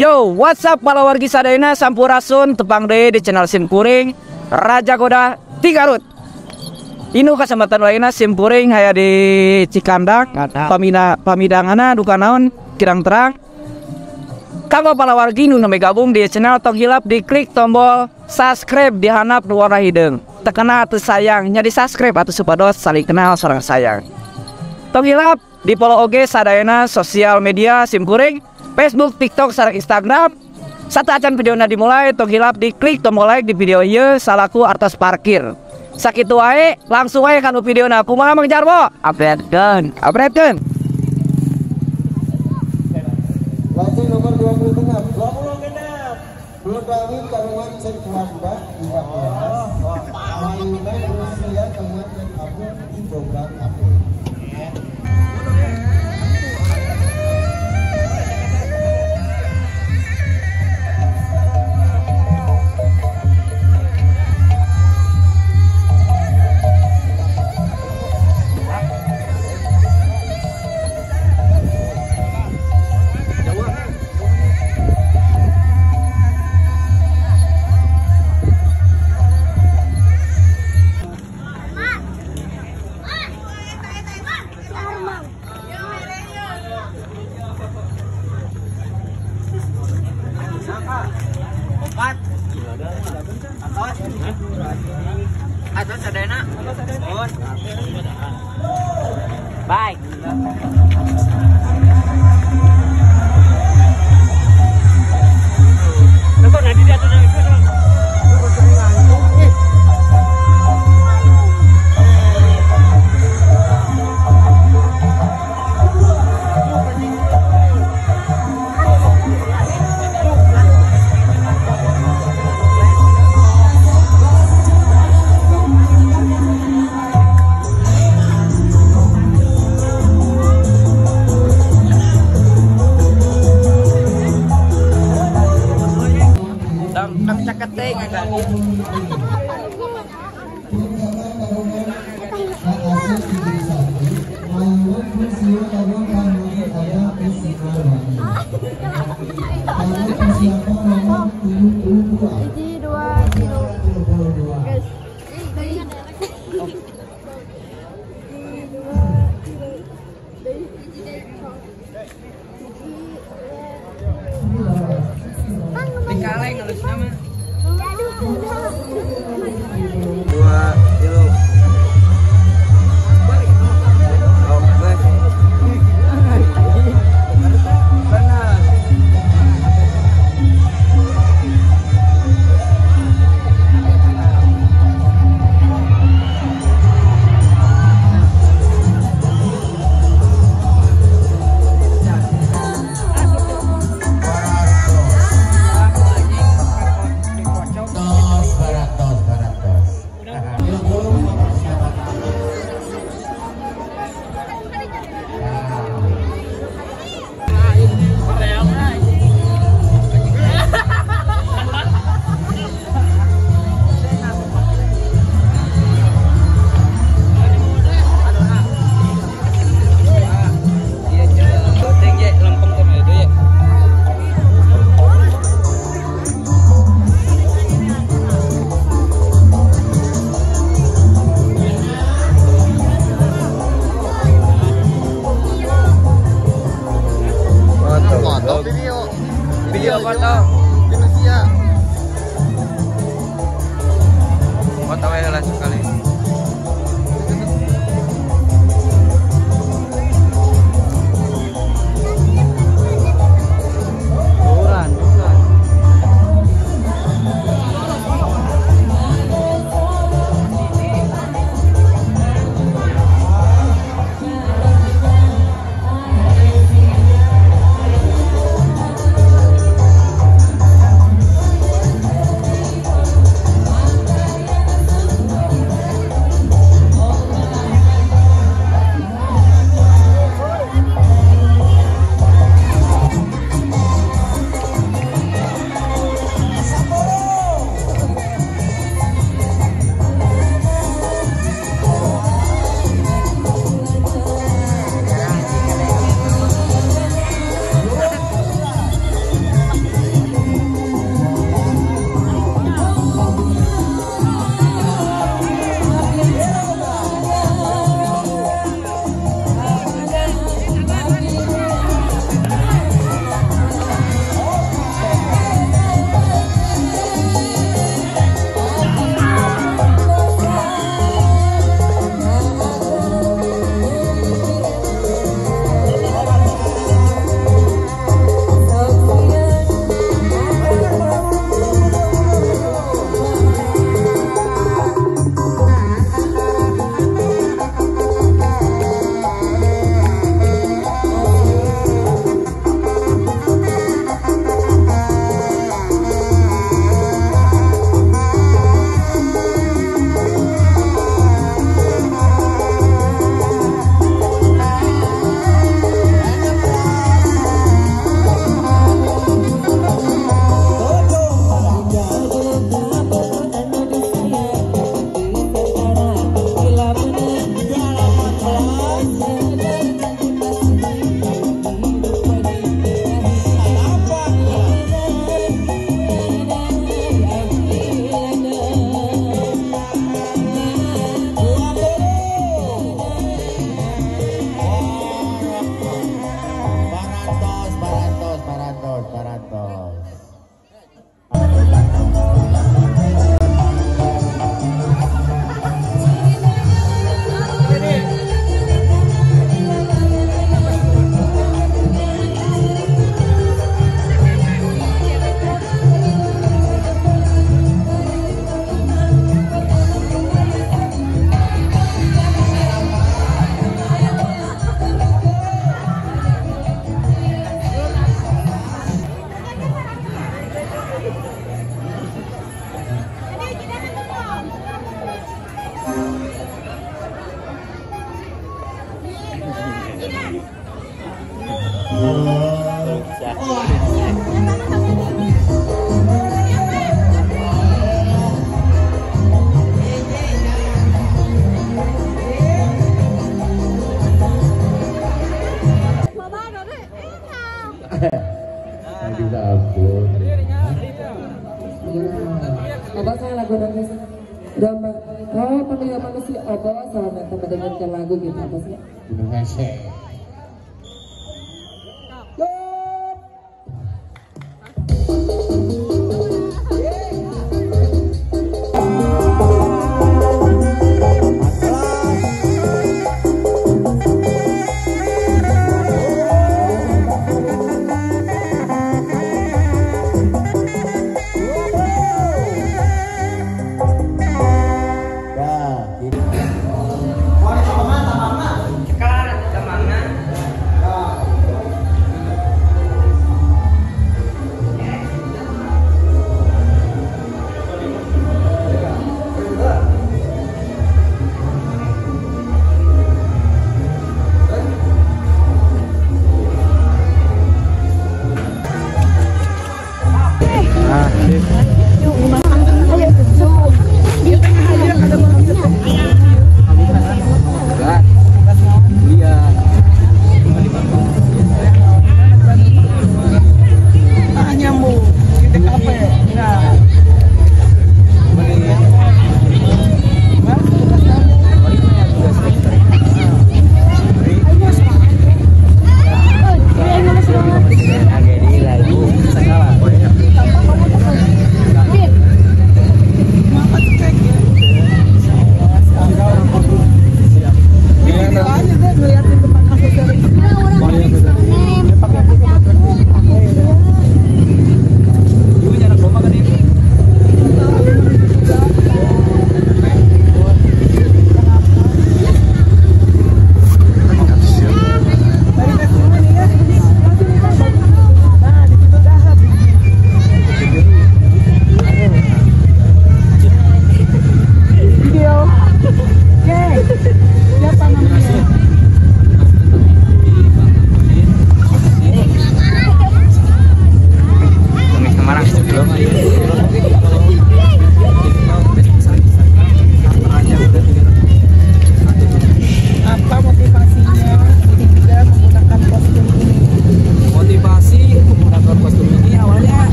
Yo, what's up para wargi sadayana, sampurasun, tepang deui di channel Simkuring Raja Goda di Garut. Inu kesempatan lainnya Simkuring haya di Cikandang, pamidangana duka naon kirang terang. Kanggo para wargi nu nembe gabung di channel tong hilap diklik tombol subscribe di handap nu warna hideung. Tekena atuh sayang nya di subscribe atuh supados saling kenal sareng sayang. Tong hilap di follow oge sadayana sosial media Simkuring, Facebook, TikTok, sareng Instagram. Satu acan videona dimulai, tong hilap diklik tombol like di video ieu salaku artos parkir. Sakitu wae, langsung wae kanu videona. Kumaha Mang Jarwo? Updatekeun, updatekeun. Lajeng nomor 20 genap, 20 genap. Betawi karuan cek Wamba 15. Mayuna Rusia karuan cek Abu di Jombang Abu. Bye. Video foto Indonesia. Foto wae lah sekali. Bulan, bulan. parantos. Oh, pemilihan manusia obo sama teman-teman lagu gitu apa sih? Gunung Hese.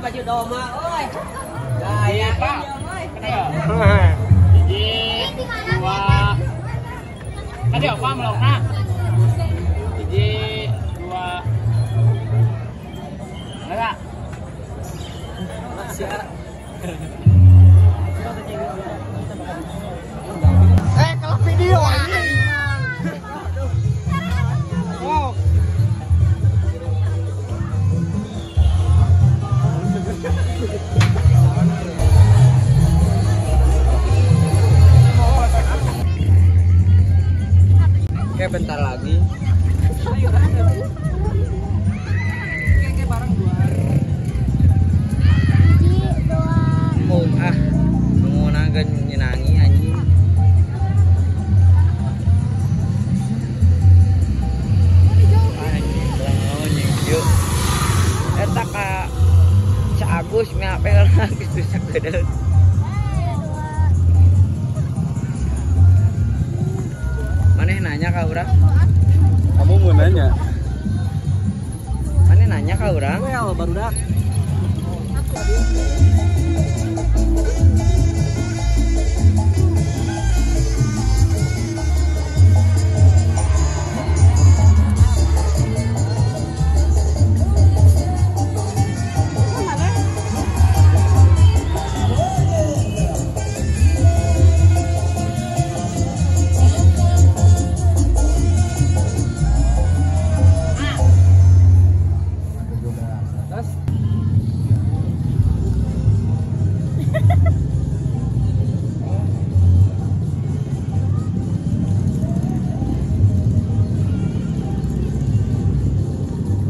Baju doma euy. Gaya Pak. Hiji, dua. Tadi apa melokna? Hiji, dua. Enggak. Kalau video anjing. Wow. Oke, bentar lagi. Mau ah, mau nagan nyenangi anjing. Anjing, yuk. Eta ka Ca Agus ngapel geus sakedeut. Maneh nanya ka urang? Kamu mau nanya? Maneh nanya ka urang? Well, barudak.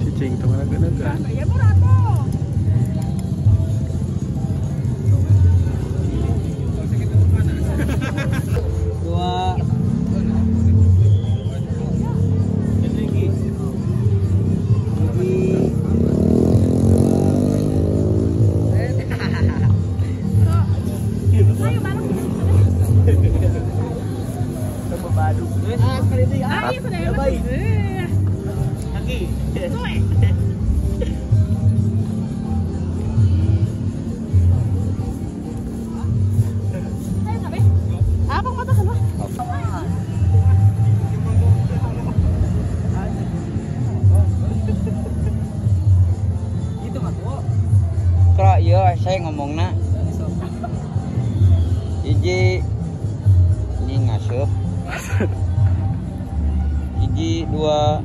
Cicing teman aku kan. Dua. Iya, saya ngomongna hiji ini ngasup hiji dua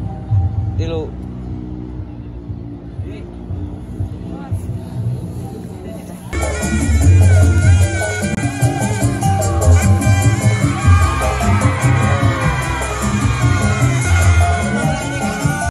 tilu.